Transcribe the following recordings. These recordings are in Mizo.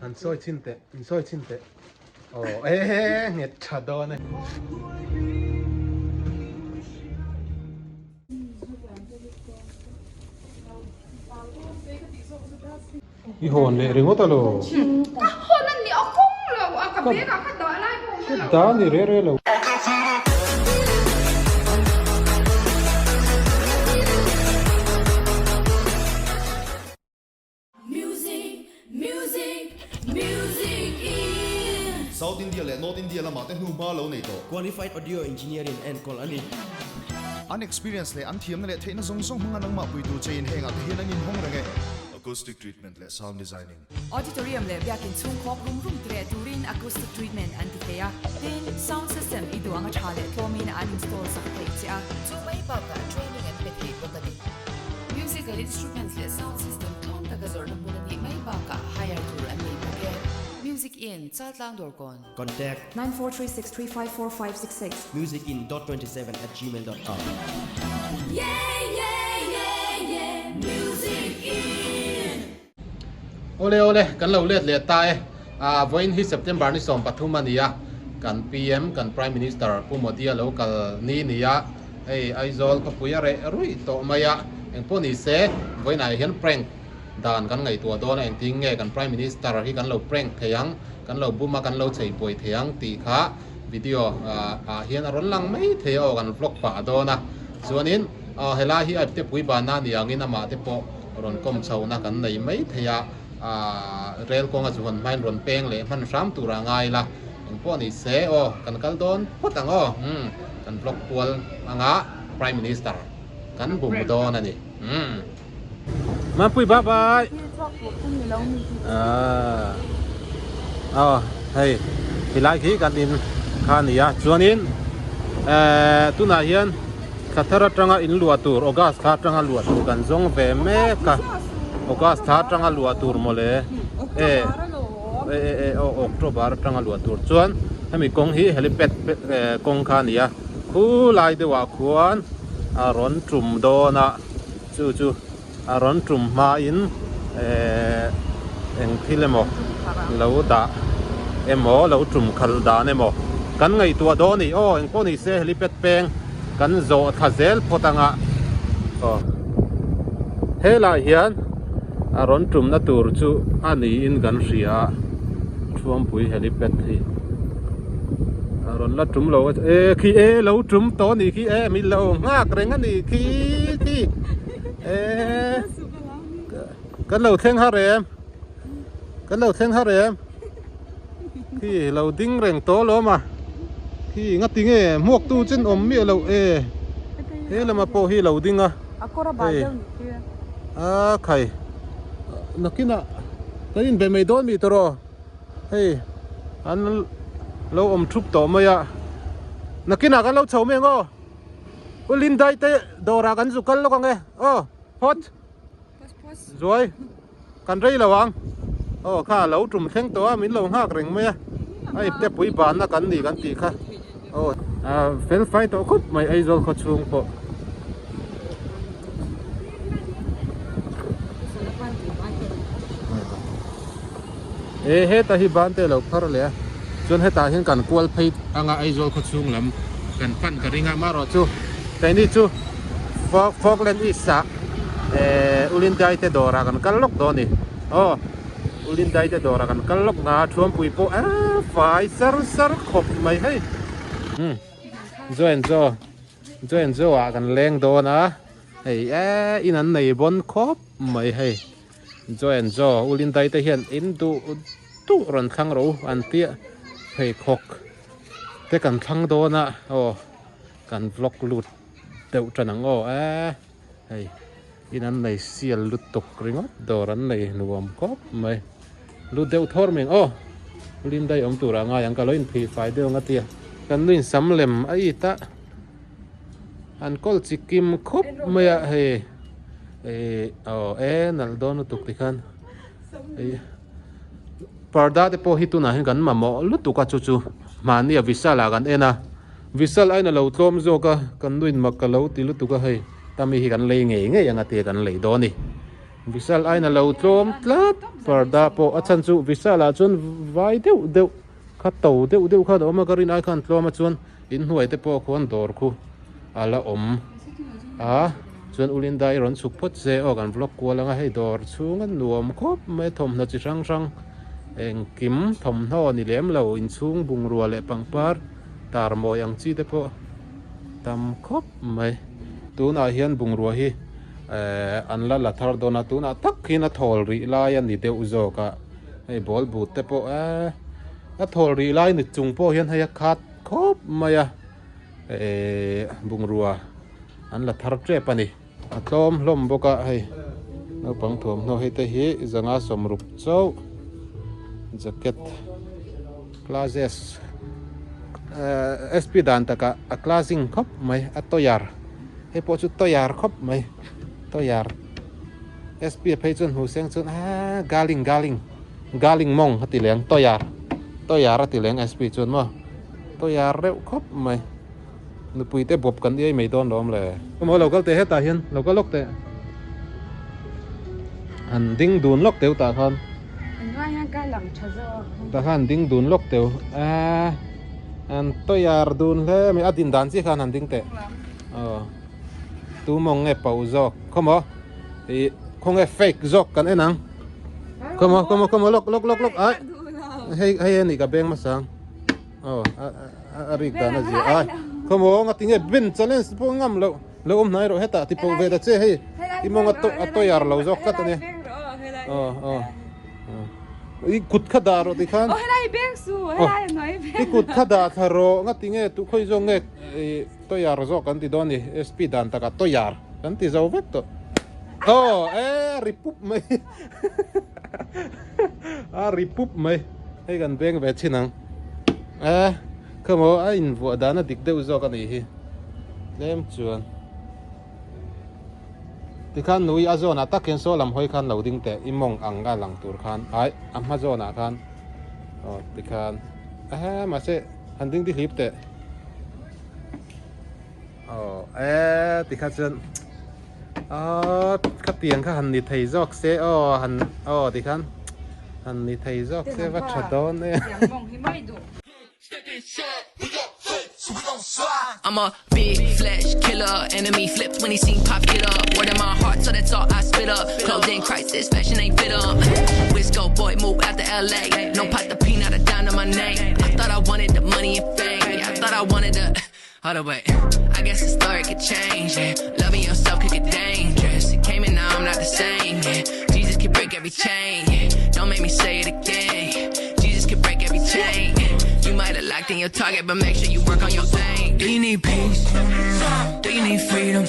An sawi chhin teh, in sawi chhin teh. Aw e nghet tha dawn e. I hawn leh ringawt alo. Ka hawn a ni a kawng lo a ka bag ah ka dah lai pawh awm lo. Ka dah ni reh reh lo. Music, music, music in. South India leh North India lamah te hnu hma lo nei tawh. Qualified Audio Engineer in enkawl a ni. An experience leh an thiamna leh theihna zawng zawng hmanga nangmah pui tur che in hengah te hian an inhawng reng e. Acoustic treatment leh sound designing. Auditorium leh biakin chhung khawk rum rum tireh turin acoustic treatment an ti thei a, tin, sound system i duh anga tha leh tlawmin an install sak theih che a. Chu mai bakah training an pe thei bawk a ni. Musical instruments leh sound system tlawm taka zawrhna hmun a nih mai bakah hire tur an nei bawk e. Music Inn, Chaltlang Dawrkawn. Contact. 9436354566. musicinn.27@gmail.com. Yeah yeah yeah yeah Music Inn. Awle awle, kan lo let leh ta e. Ah, vawiin hi September ni 13 a ni a, kan PM, kan Prime Minister Pu Modi a lo kal ni ni a, hei Aizawl khawpui a reh ruih tawh mai a, engpawh ni se, vawiinah hian prank dan kan ngaihtuah dawn a, engtin nge kan Prime Minister hi kan lo prank thei ang, kan lo bum a, kan lo chei buai thei ang tih kha video ah hian a rawn lang mai thei a aw, kan vlog pah dawn a, chuanin helai hi a ipte pui banna a ni angin amah te pawh rawn kawm chhohna kan nei mai thei a, rel kawnga chu hawn hmain rawn peng leh hman hram tur a ngai la, engpawh ni se aw kan kal dawn phawt ang aw, umm kan vlog kual anga Prime Minister kan bum dawn a ni, umm. Mampui bye bye. Ah aw hei helai khi kan in kha a ni a chuanin eh tunah hian Thla thar atanga in luah tur August thla atanga luah tur kan zawng ve mek a, August thla atanga luah tur mawle e e e aw October atanga luah tur chuan hemi kawng hi helipad kawng kha a ni a, khulai deuhah khuan a rawn tum dawn a chu chu a rawn tum hmain ehh eng thil emaw lo dah emaw lo tum khalh dan emaw kan ngaihtuah dawn a ni aw engpawh ni se helipad peng kan zawh thla zel phawt anga aw helaiah hian a rawn tumna tur chu a niin kan hria a Thuampui helipad hi a rawn la tum lo a e khi e lo tum tawh a nih khi e min lo nghak reng a nih khi khi. E kan lo thleng har em kan lo thleng har em khi lo ding reng tawh alawm a khi nga ti nge hmuak tu chen awm miah loh e he lama pawh hi lo ding a hei a khai nakinah kan inbe mai dawn mi tawh hei an lo awm thup tawh mai a nakinah kan lo chho mai ang aw. U Lindai te dawrah kan zu kal lawk ang e aw phawt zuai kan rei lo ang aw kha a lo tum thleng tawh a min lo nghak reng mai a a ipte pui banna kan ni kan tih kha aw a fel fai tawh khawp mai Aizawl khaw chhung pawh. E heta hi ban te lo phar leh a chuan hetah hian kan kual phei anga Aizawl khaw chhung lam kan pan ka ring a amaherawh chu keini chu Falkland East ah ehh Ulindai te dawrah kan kal lawk dawn a ni aw Ulindai te dawrah kan kal lawk na Thuampui pawh eee fai sar sar khawp mai hei Join jo Join jo ah kan leng dawn a hei eee in an nei bawn khawp mai hei. Joe and Joe, U Lindai te hian in duh duh rawn thlang rawh u an tia pheikhawk te kan thlang dawn a aw kan vlog lut deuh tan ang aw e hei in an nei sial lutuk ringawt dawr an nei nuam khawp mai lut deuh thawr mai ang aw U Lindai awm turah ngai ang ka lo inphei fai deuh ang a tia kan nu in sam lem a it a an kawl chi kim khawp mai a hei. Ih aw e nalh dawn lutuk tikhan ih parda te pawh hi tunah hian kan mamawh lutuk a chu chu mahni a vishal ah kan en a vishal aiin a lo tlawm zawk a kan nuin mak ka lo ti lutuk a hei tami hi kan lei ngei ngei ang a tia kan lei dawn a ni. Vishal aiin a lo tlawm tlat parda pawh a chhan chu Vishal ah chuan vai deuh deuh kha to deuh deuh khan a awm a ka rin ai khan tlawm a chuan inhnuai te pawh khuan dawr khu a la awm a chuan Ulinda i rawn chhuk phawt se aw kan vlog kual anga hei dawr chhung a nuam khawp mai a thawmhnaw chi hrang hrang engkim thawmhnaw ni lem lo inchhung bungrua leh pangpar tar mawi ang chi te pawh tam khawp mai tunah hian bungrua hi ehh an la la thar dawn a tunah tak hian a thawl rih lai a ni deuh zawk a hei ball but te pawh eee a thawl rih lai ni chung pawh hian hei a khat khawp mai a ehh bungrua an la thar tep a ni a tlawm hlawm bawk a hei naupang thuamhnaw hei te hi zanga sawmruk chauh jacket classes ehh sp dan takah a classing khawp mai a toyar hei pawh chu toyar khawp mai toyar sp a phei chuan hmu seng chuan aaa galing galing galing mawng a ti leng toyar toyar a ti leng sp chuan maw toyar reuh khawp mai nupui te bawp kan iai mai dawn lawm le maw lo kal teh hetah hian lo kal lawk teh han ding dun lawk teuh tah khan tah khan ding dun lawk teuh aaa an toyar dun hle mai a din dan chiah khan han ding teh aw tu mawng nge pau zawk khawmaw ih khawnge fake zawk kan en ang khawmaw khawmaw khawmaw lawk lawk lawk lawk ai hei hei a nih ka beng hmasa ang aw a a rik dan a zia ai khawmaw nga tinge ben challenge pawh ngam loh lo awm hnai rawh hetah ti pawh ve ta che hei i mawng a a toyar lo zawk tlat a nia aw aw I kut kha dah rawh tikhan. Oh helai beng su, helai noi beng. I kut kha dah thla rawh, nga tinge tu khawi zawk nge toyar zawk kan ti dawn ni, SP dan takah toyar kan ti zo vek tawh. Oh e a ri pup mai. A ri pup mai. Hei kan beng ve chin ang. E khamaw a invuah dan a dik deuh zawk a nih hi. Tlem chuan. Tikhan nui a zawnah tak hian saw lam hawi khan lo ding teh i mawng ang a lang tur khan ai a hma zawnah khan aw tikhan ehe mahse han ding di hlip teh aw e tikha chuan aw khatiang kha han ni thei zawk se aw han aw tikhan han ni thei zawk se va tha dawn e. I'm a big flesh killer Enemy flipped when he seen pop get up Word in my heart so that's all I spit up Clothing crisis fashion ain't fit up Wisco boy move out to LA No pot the peanut a dime to my name I thought I wanted the money and fame I thought I wanted the Hold up wait I guess the story could change yeah. Loving yourself could get dangerous It came and now I'm not the same yeah. Jesus can break every chain yeah. Don't make me say it again Jesus can break every chain You might have locked in your target But make sure you work on your aim Do you need peace? Do you need freedom?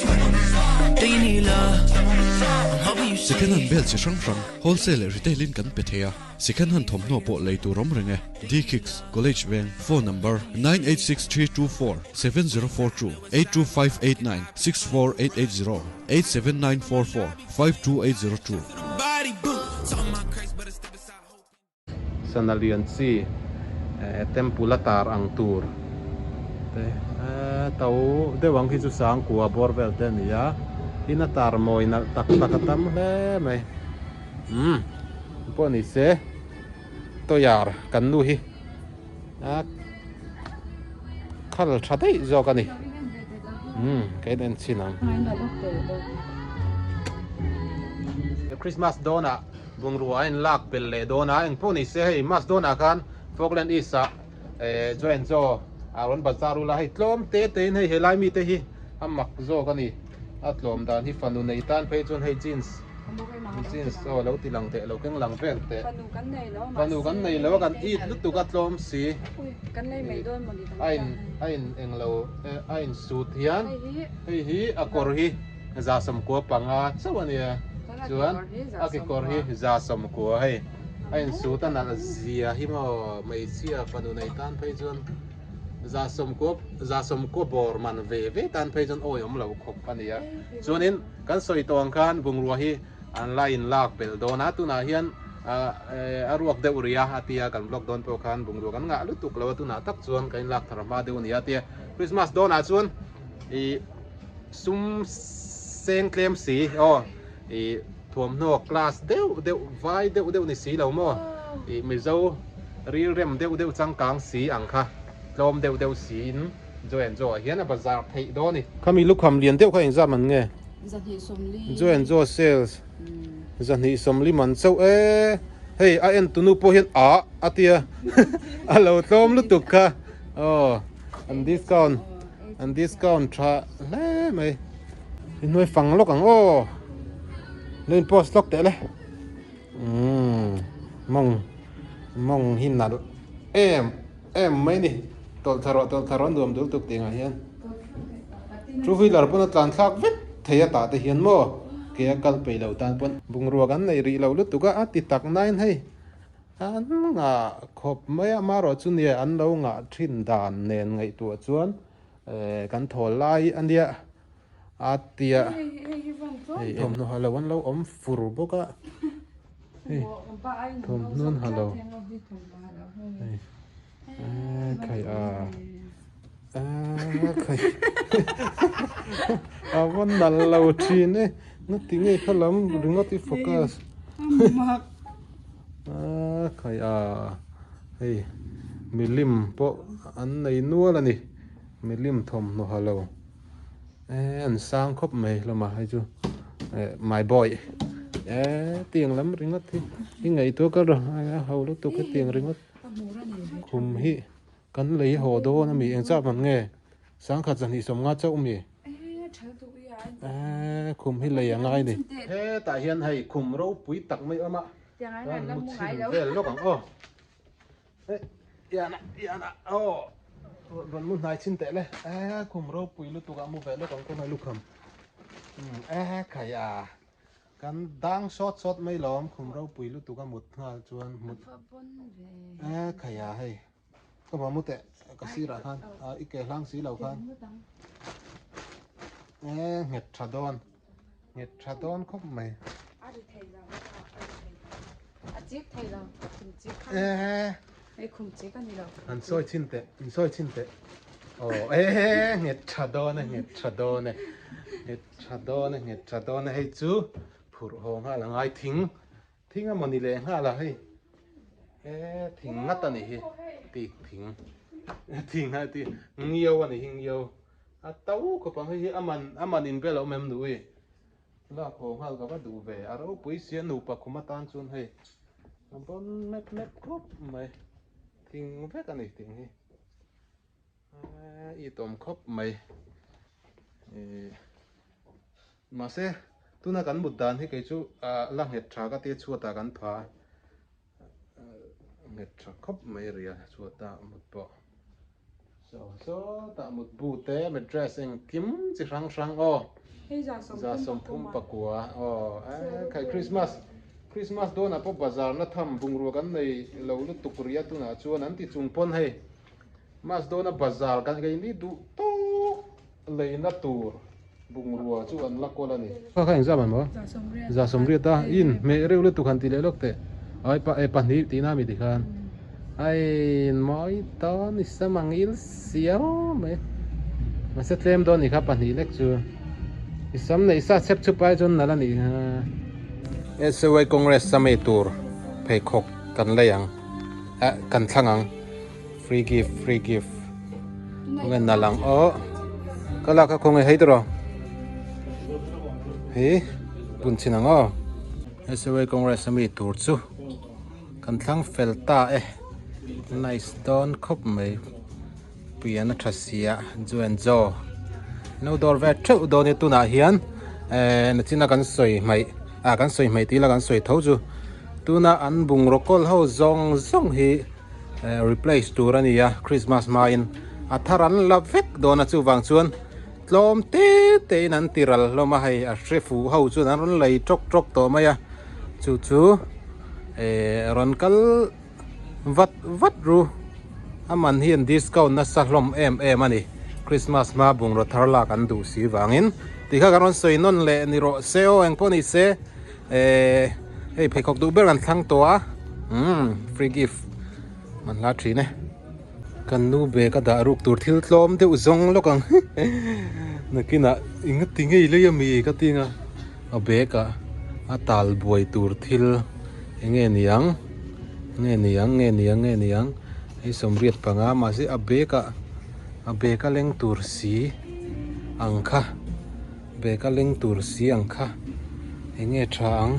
Do you need love? I'm hoping you see Second hand bel chi hrang hrang, wholesale leh retail in kan pe thei a, second hand thawmhnaw pawh lei tur awm reng e. D-Kicks, College Veng, phone number, 986324 7042 82589 64880 87944 52802. Sana lian chi temple a tar ang tur te to deuh ang khi chu sangkua bawr vel te a ni a tin a tar mawi nalh tak tak a tam hle mai umm pawh ni se toyar kan nu hi a khal tha daih zawk a ni umm ka en en chhin ang Christmas dawnah Bungrua a inlak belh leh dawn a, engpawh ni se hei Mas dawnah khan Falkland East ah Joe and Joe a rawn bazar ula hei tlawm te te in hei helai mite hi a mak zawk a ni, a tlawm dan hi fanu nei tan phei chuan hei jeans jeans aw lo ti lang teh lo keng lang vel teh fanu kan nei lo a kan it lutuk a tlawm si a in a in englo a in suit hian hei hi a kawr hi. Za sawmkua panga chauh a nia chuan a kekawr hi za sawmkua hei a insut a nalh zia hi maw hmeichhia fanu nei tan phei chuan za sawmkua za sawmkua bawr man ve ve tan phei chuan awi awm lo khawp a nia chuanin kan sawi tawh ang khan bungrua hi an la inlak belh dawn a tunah hian a ruak deuh rih a a tia kan vlog dawn pawh khan bungrua kan ngah lutuk lo a tunah tak chuan kan inlak thar hma deuh a nia a tia Christmas dawnah chuan ih. Sum seng tlem si aw i Thuamhnaw class deuh deuh vai deuh deuh ni si lo maw ih Mizo rilrem deuh deuh changkang si ang kha tlawm deuh deuh siin Joe and Joe ah hian a bazar theih dawn a ni. Khami lukham lian deuh kha engzat man nge? Joe and Joe sales 240 man chauh e hei a en tunu pawh hian ah a tia a lo tlawm lutuk kha aw an discount an discount tha hle mai. I hnuai fang lawk ang aw lo in post lawk teh le umm mawng mawng hi nalh em em mai ni tawlh thla rawh tawlh thla rawh a nuam dul tuk tih angah hian two wheeler pawn a tlan thlak vek thei a tah te hian maw ke a kal peih loh tan pawn bungrua kan neih rih loh lutuk a a ti tak nain hei an ngah khawp mai a amaherawh chu nia an lo ngah thin dan nen ngaihtuah chuan Kan thawl lai a nia a tia hei thawmhnaw ha lo an lo awm fur bawk a hei thawmhnaw an ha lo hei khai a khai a va nal lo thin e na ti ngei kha lam ringawt i focus a khai a hei milim pawh an nei nual a ni. Milim thawmhnaw ha lo eh an sang khawp mai hlawm a hei chu eh my boy eh tiang lam ringawt hi i ngaihtuah ka rawh a ho lutuk hi tiang ringawt khum hi kan lei haw dawn a mi eng chak man nge sangkhat zahnih sawmnga chauh mi eh khum hi lei a ngai ni hetah hian hei khum ropui tak mai awm a chuan mu chhin vel lawk ang aw. Yana yana aw rawn mu hnai chin teh le e khum ropui lutuk a mu ve lawk ang kawng a lukham e khai a kan dang sawt sawt mai lawm khum ropui lutuk a mut nghal chuan mut e khai a hei ka va mu teh ka sirah khan a i ke hlang si lo khan e nghet tha dawn Nghet tha dawn khawp mai. A ri thei lo. A chik thei lo. Khum chik kha. Eh. Ei khum chik a ni lo. An sawi chin teh. An sawi chin teh. Oh eh nghet tha dawn e nghet tha dawn e. Nghet tha dawn e nghet tha dawn e hei chu phurh haw nghal a ngai thing. Thing a mawni leh nghal a hei. Eh thing ngat a ni hi. Tik thing. Thing a ti ngiau a ni hi ngiau. A to khawp ang hei hi a man a man in bel a awm em nu i lak haw nghal ka va duh ve a ropui sia nupa khum atan chuan hei a bawn mep mep khawp mai thing vek a ni thing hi i tawm khawp mai ih mahse tuna kan mut dan hi kei chu la nghet tha ka tia chhuatah kan pha nghet tha khawp mai ria chhuata mut pawh. So sawtah mutbu te mattress engkim chi hrang hrang aw 33 aw eh khai Christmas Christmas dawnah pawh bazar na tham bungrua kan nei lo lutuk ria tunah chuan an ti chung pawn hei Mas dawna bazar kan keini duh tawk leina tur bungrua chu an la kawl a ni. Kha kha engzam an maw? 180 a in hmeh reuh lutuk han ti leh lawk teh. Ai pa e pahnih tihna mi tikhan. Ai mawi ta ni sam ang il siau mai. Mahse tlem dawn ni kha pahnih lek chu. I sam neih sa chep chup ai chuan nalh a nih kha. SAY Congress same tur pheikhawk kan lei ang eh kan thlang ang. Free gift free gift khawnge nalh ang aw ka lak kha khawnge hei tawh hi bun chhin ang aw SOA Congress ami tur chu kan thlang fel ta e nice dawn khawp mai pian a tha sia ju and jo no dawr ve theuh dawn e tunah hian eh nachina kan sawi hmaih ah kan sawi hmaih tih ila kan sawi tho chu tuna an bungraw kawl ho zawng zawng hi. Replace tur a ni a Christmas hmain a thar an la vek dawn a chuvang chuan tlawm te te in an ti ral hlawm a hei a hre fuh ho chuan an rawn lei tawk tawk tawh mai a chu chu eh rawn kal vat vat ru a man hian discount nasa hlawm em em a ni Christmas hma bungraw thar lak an duh si vangin tikha kan rawn sawi nawn leh ni rawh se aw engpawh ni se. Eh hei pheikhawk duh ber kan thlang tawh a umm free gift man hla thin e kan nu bag a dah ruk tur thil tlawm deuh zawng lawk ang nakinah eng ti ngei lei ami ka tinga a bag ah. A tal buai tur thil eng nge niang nge niang nge niang nge niang hei 85 mahse a bag ah a bag a leng tur si ang kha bag a leng tur si ang kha eng nge tha ang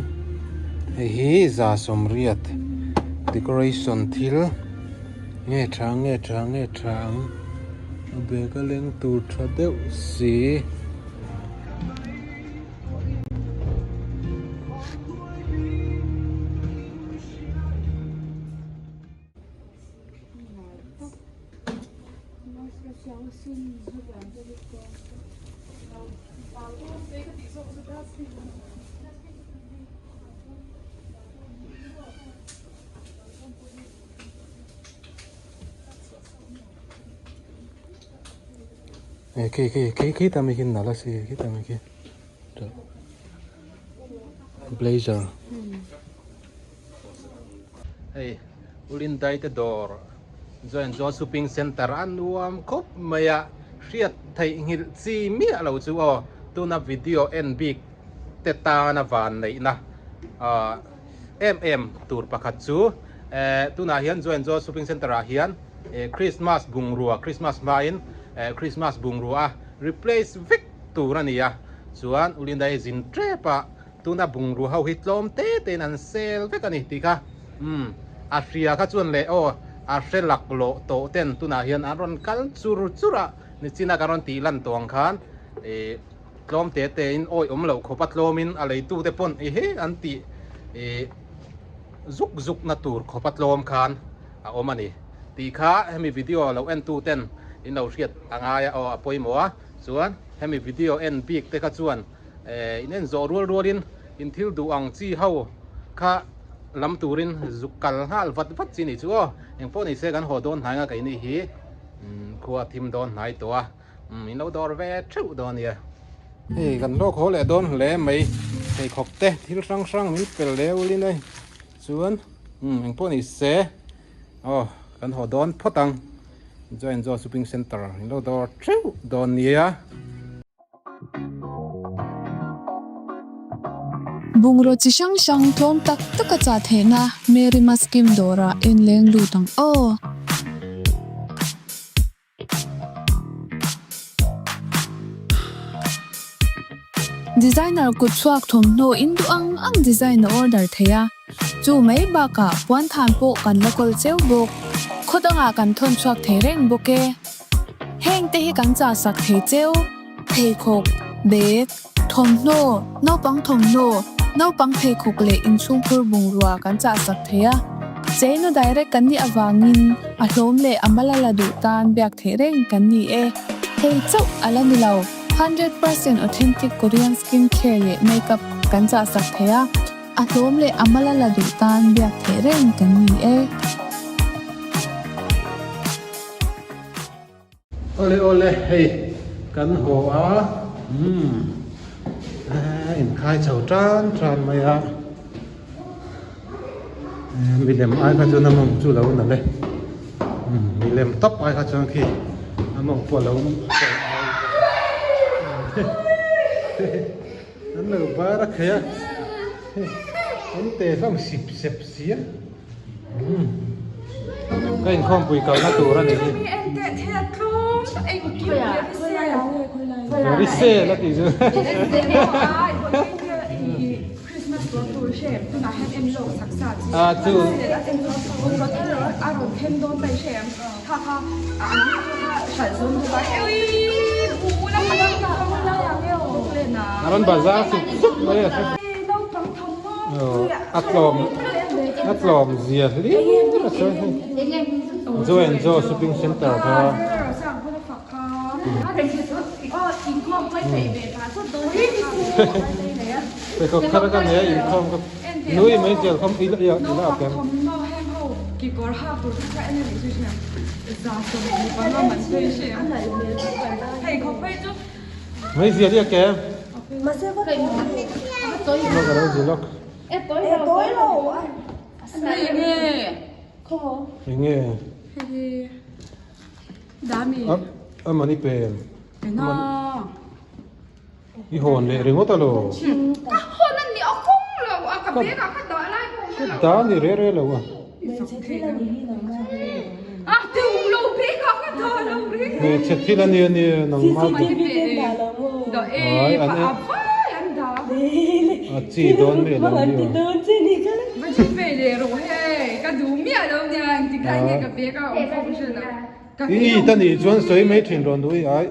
hei hi 180 decoration thil nge tha ang nge tha ang nge tha ang a bag a leng tur tha deuh si. Khi khi khi khi ta mi khi nala si khi ta mi khi blazer hei ulindai te dawr join zo shopping center a nuam khawp mai a hriat theih nghilh chi miah lo chu aw tuna video en bik te tana van neihna ah em em tur pakhat chu eh tunah hian join zo shopping center ah hian eh Christmas bungrua Christmas hmain eh Christmas bungrua replace vek tur a ni a chuan ulindai zin tep a tuna bungrua ho hi tlawm te te in an sel vek a ni tih kha umm a hria kha chuan leh aw a hre lak lawh tawh ten tunah hian an rawn kal chur chur a nichina kan rawn tih lan tawh ang khan ih tlawm te te in awi awm loh khawp a tlawm in a leitu te pawn i he an tih ih zuk zuk na tur khawp a tlawm khan a awm a ni tih kha hemi video lo en tu ten in lo hriat a ngai a aw a pawimawh a chuan hemi video en bik te kha chuan eh in en zawh rual rual in in thil duh ang chi ho kha lam turin zuk kal nghal vat vat chi ni chu aw engpawh ni se kan haw dawn hnai nga keini hi khua a thim dawn hnai tawh a umm in lo dawr ve theuh dawn a nia. Hei kan hlawk haw leh dawn hle mai pheikhawk te thil hrang hrang min pel leh ulin hei chuan umm engpawh ni se aw kan haw dawn phawt ang join zo shopping center in lo dawr theuh dawn nia. Bungraw chi hrang hrang tlawm tak taka chah theihna Mary Maskim dawrah en leng lut ang aw. Designer kut chhuak thawmhnaw in duh ang ang design a order thei a, chu mai bakah puan than pawh kan la kawl cheu bawk. Khaw dangah kan thawn chhuak thei reng bawk e. Heng te hi kan chah sak thei cheu, pheikhawk, bag, thawmhnaw, naupang thawmhnaw, naupang pheikhawk leh inchhungkhur bungrua kan chah sak thei a. Cheina direct kan nih avangin a hlawm leh a mal a la duh tan biak theih reng kan ni e. Hei chauh a la ni lo, 100% authentic Korean skin care leh makeup kan chah sak thei a, a hlawm leh a mal a la duh tan biak theih reng kan ni e. Awle awle hei kan haw a umm inkhai chho tan tan mai a milem ai kha chuan a mawng chu lo na le umm milem tawp ai kha chuan khi a mawng pawh a lo an lo bar a khei a an te hlawm sip sep si a. Ka inkhawmpui kalna tur a ni hi. Very sale a tih chu. A chu. A rawn bazar sup sup mai a. A tlawm a tlawm zia hlir a sawi hei Joe and Joe shopping center kha pheikhawk thar ka nei a inkhawm ka nui mai zel khawm ila ila a kem. Mai zia ria kem. Lok alo zi lok. Enge. A mani pen. I hawn leh ringawt alo. Ka dah ni re re lo a. Hmeichhe thil a nia nia nangmah Ai an e a chi dawn mi alo ni a. I it a nih chuan sawi mai thin rawn duh i ai.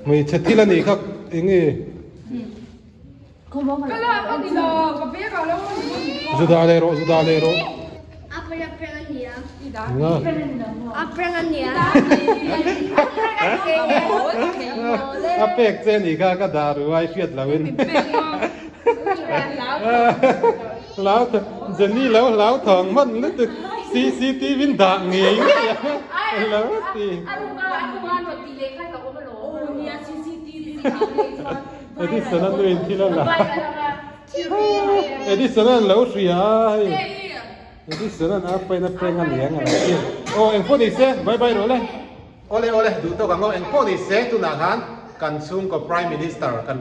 Hmeichhe thil a nih kha eng nge? Zu dah leh rawh, zu dah leh rawh. Nga. A pek che a nih kha ka dah ru a i hriat lo in. Hlau Jenny lo hlau thawng hman lutuk CCTV in dah ngei ngei a lo ti. Edison a nuin thil a la. Edison an lo hria a hei. Edison an a pain a peng a ni ang a lo ti. Aw engpawh ni se bye bye rawh le. Awle awle duh tawk ang aw engpawh ni se tunah khan kan chhungkaw Prime Minister kan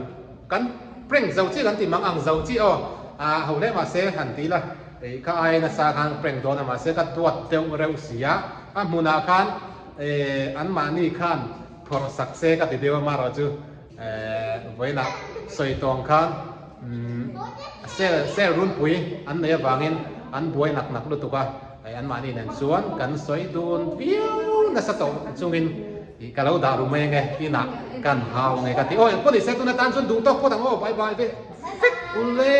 kan prank zo chiah kan ti mang ang zo chiah aw ah ho hle mahse han ti ila ei kha ai nasa khan prank dawn a mahse ka duat deuh reuh si a a hmunah khan eh anmahni khan phawrh sak se ka ti deuh a marawh chu eh vawiinah sawi tawng khan umm sel sel runpui an nei avangin an buai nak nak lutuk a eh anmahni nen chuan kan sawi dun viau nasa tawh chungin Ih ka lo dah ru mai ange inah kan hau nge ka ti aw engpawh ni se tuna tan chuan duh tawk phawt ang aw bye bye ve vek ule.